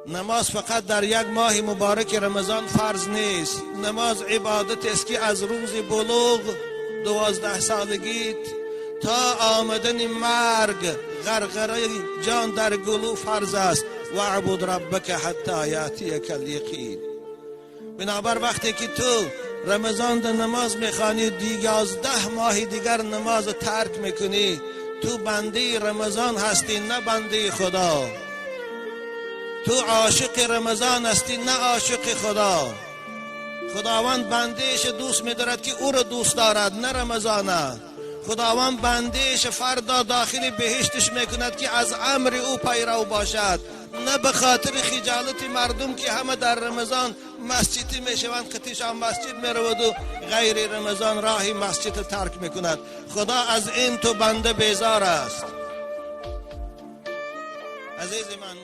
Намоз фақат дар як моҳи муборак Рамазон фарз нест. Намоз ибодат аст, ки аз рӯзи булуғ, 12 солагит, то омадани марг, ғарғараи ҷон дар гулӯ, фарз аст. واعبد ربك حتى يأتيك اليقين. Бинобар вақте ки ту Рамазон дар намоз мехонӣ, 11 моҳи дигар намоз тарк мекунӣ, ту бандаи Рамазон ҳастӣ, на бандаи Худо. Ту ошиқи Рамазон ҳастӣ, на ошиқи Худо. Худованд бандааш дӯст медорад, ки ӯро дӯст дорад, на Рамазона. Худованд бандааш фардо дохили беҳишташ мекунад, ки аз амри ӯ пайрав бошад, на ба хотири хиҷолати мардум, ки ҳама дар Рамазон масҷидӣ мешаванд, қатишон масҷид мераваду ғайри Рамазон роҳи масҷид тарк мекунад. Худо аз ин ту банда безор аст, азизи ман.